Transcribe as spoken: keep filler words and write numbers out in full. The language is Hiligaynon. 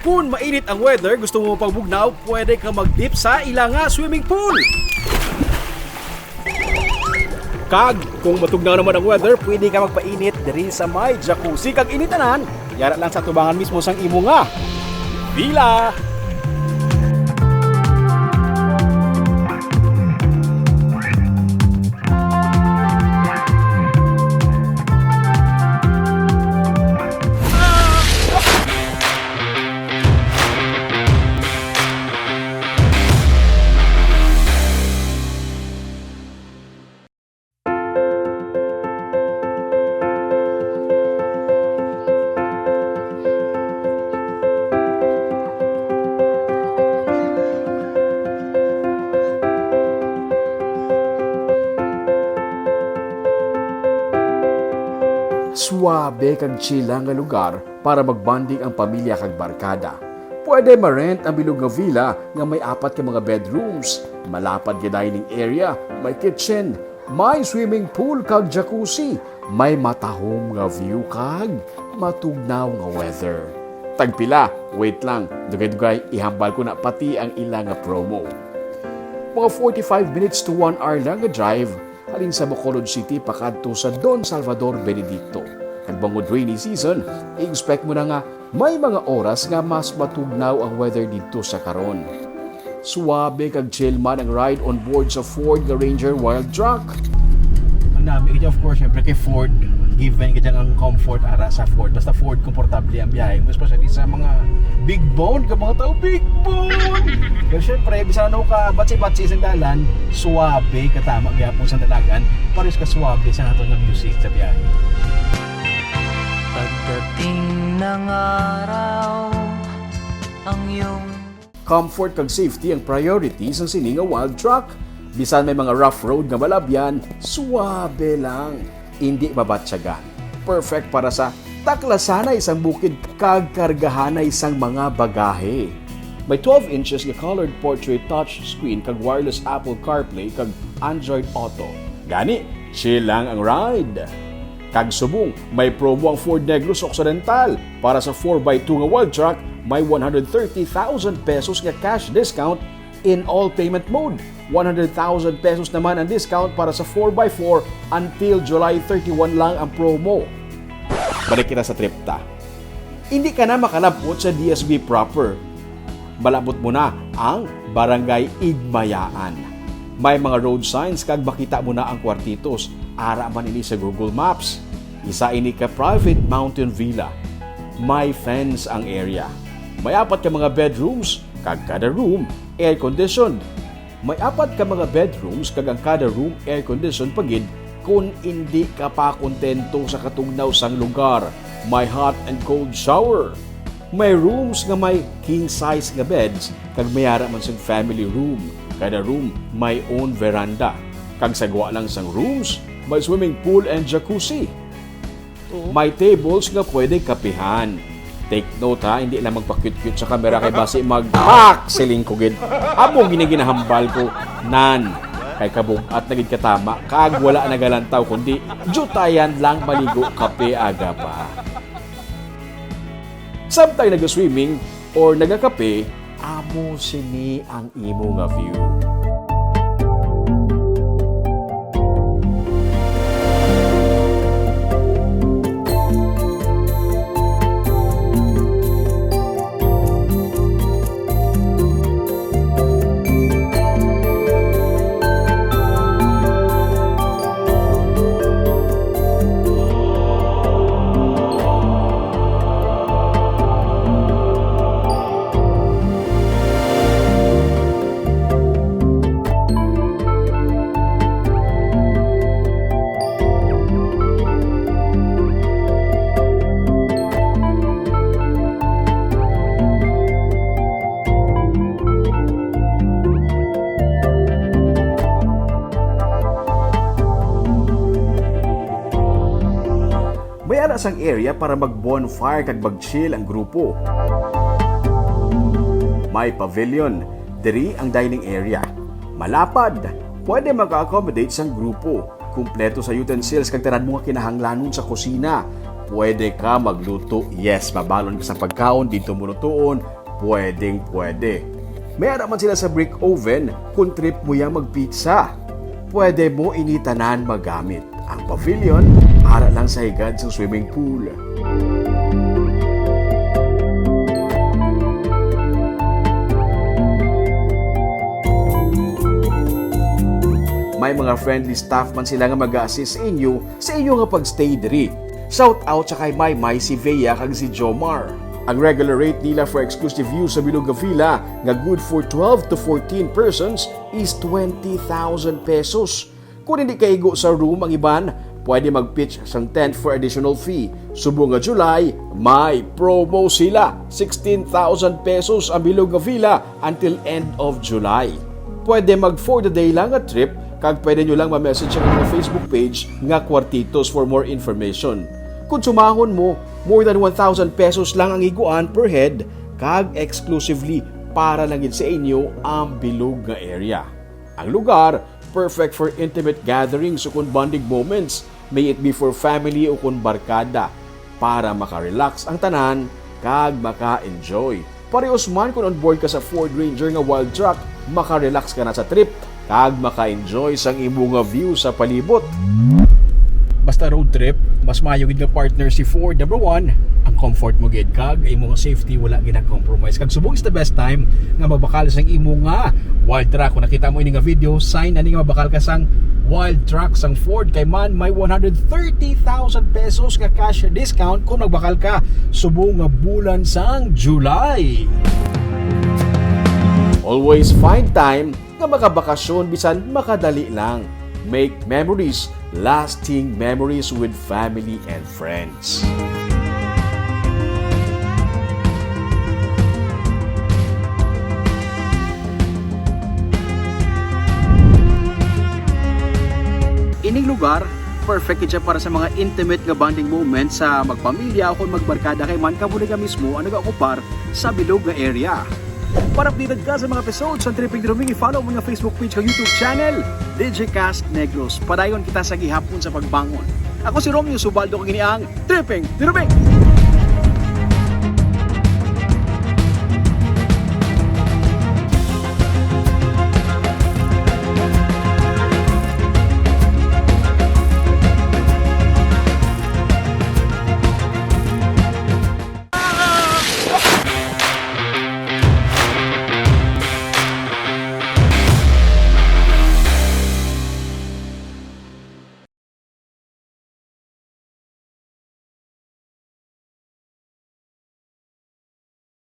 Kung mainit ang weather, gusto mo pagbugnaw, pwede ka mag-dip sa ila nga swimming pool. Kag kung matugnaw naman ang weather, pwede ka magpainit diri sa may jacuzzi. Kag ini tanan, yara lang sa tubangan mismo sang imo nga villa. Suabe kag chill lang nga lugar para magbonding ang pamilya kag barkada. Pwede ma-rent ang bilog nga villa nga may apat ka mga bedrooms, malapad nga dining area, may kitchen, may swimming pool kag jacuzzi, may matahom nga view kag matugnaw nga weather. Tagpila? Wait lang, dugay-dugay ihambal ko na pati ang ila nga promo. Mga forty-five minutes to one hour lang nga drive halin sa Bacolod City pakadto sa Don Salvador Benedicto. Kag bangod rainy season, i-expect mo na nga may mga oras nga mas matugnaw ang weather didto sa karon. Suabe kag chill man ang ride on board sa Ford nga Ranger Wildtrak. Ang nami, of course, syempre kay Ford, given ka dyan ang comfort ara sa Ford. Basta Ford, komportable ang biyahe mo, especially sa mga big bone, ka mga tao, big bone! Pero syempre, bisan ano ka, batsi-batsi sa dalan, suabe, katama gyapon sa dalagan, pares ka suabe sa ato nga music sa biyahe. Pagdating ng araw, ang iyong Comfort kag safety ang priority sa sini nga Wildtrak. Bisan may mga rough road nga malabyan, suabe lang. Indi mabatyagan. Perfect para sa taklasanay sang bukid kag kargahanay sang mga bagahe. May twelve inches nga colored portrait touch screen kag wireless Apple CarPlay kag Android Auto. Gani, chill lang ang ride. Kag subong, may promo ang Ford Negros Occidental. Para sa four by two nga Wildtrak, may one hundred thirty thousand pesos nga cash discount in all payment mode. One hundred thousand pesos naman ang discount para sa four by four until July thirty-one lang ang promo. Balik kita sa trip ta. Hindi ka na makalabot sa D S B proper. Malabot mo na ang Barangay Igmayaan. May mga road signs kag makita mo na ang kwartitos. Ara man ini sa Google Maps. Isa ini ka private mountain villa. May fence ang area. May apat ka mga bedrooms, kag kada room air-conditioned. May apat ka mga bedrooms, kag ang kada room air-conditioned pa gid. Kon indi ka pa kontento sa katugnaw sang lugar, may hot and cold shower. May rooms nga may king size nga beds, kag may ara man sing family room. Kada room may own veranda. Kag sa gwa lang sang rooms, may swimming pool and jacuzzi. May tables nga pwede kapihan. Take note ha, hindi lang magpa-cute-cute sa camera kay basi mag-pak siling ko gid. Amo gini ginahambal ko, nan. Kay kabug-at na gid katama, kag wala nagalantaw kundi jutayan lang maligo, kape aga pa. Samtang naga-swimming or nagakape, amo sini ang imo nga view. May ara sang area para mag-bonfire kag mag-chill ang grupo. May pavilion, diri ang dining area. Malapad, pwede maka-accommodate sang grupo. Kumpleto sa utensils kag tanan mo nga kinahanglanon sa kusina. Pwede ka magluto. Yes, mabalon ka sa pagkaon, dito mo lutuon. Pwedeng pwede. May ara man sila sa brick oven kung trip mo yang magpizza. Pwede mo ini tanan magamit. Ang pavilion, ara lang sa higad sang swimming pool. May mga friendly staff man sila nga mag-assist sa inyo sa inyo nga pagstay diri. Shout out sa kay Maymay, si Vea, kag si Jomar. Ang regular rate nila for exclusive view sa bilog nga villa nga good for twelve to fourteen persons is twenty thousand pesos. Kung hindi kaigo sa room ang iban, pwede mag-pitch sang tent for additional fee. Subong nga July, may promo sila. Sixteen thousand pesos ang bilog nga villa until end of July. Pwede mag for the day lang nga trip, kag pwede nyo lang ma-message ang mga Facebook page nga Kwartitos for more information. Kung sumahon mo, more than one thousand pesos lang ang iguan per head, kag exclusively para lang gid sa inyo ang bilog nga area. Ang lugar, perfect for intimate gatherings ukon bonding moments, may it be for family ukon barkada, para maka-relax ang tanan kag maka-enjoy. Parehos man kung on board ka sa Ford Ranger nga wild truck, maka-relax ka na sa trip kag maka-enjoy sang imo nga view sa palibot. Basta road trip, mas maayo gid nga partner si Ford. Number one, ang comfort mo gid kag imo nga safety wala gina-compromise. Kag subong is the best time nga magbakal sang imo nga wild truck. Kung nakita mo ini nga video, sign ani nga magbakal ka sang wild truck sang Ford, kay man may one hundred thirty thousand pesos nga cash discount kung magbakal ka subong nga bulan sang July. Always find time nga makabakasyon bisan makadali lang. Make memories, lasting memories with family and friends. Ining lugar, perfect gid siya para sa mga intimate nga bonding moments sa magpamilya o kung magbarkada, kay man kamo na mismo ang nag-okupar sa bilog nga area. Para updated ka sa mga episodes sa Tripping Diruming, i-follow mo nga Facebook page kag YouTube channel, D J Cast Negros. Padayon kita sa gihapon sa pagbangon. Ako si Romeo Subaldo, kag ini ang Tripping Diruming.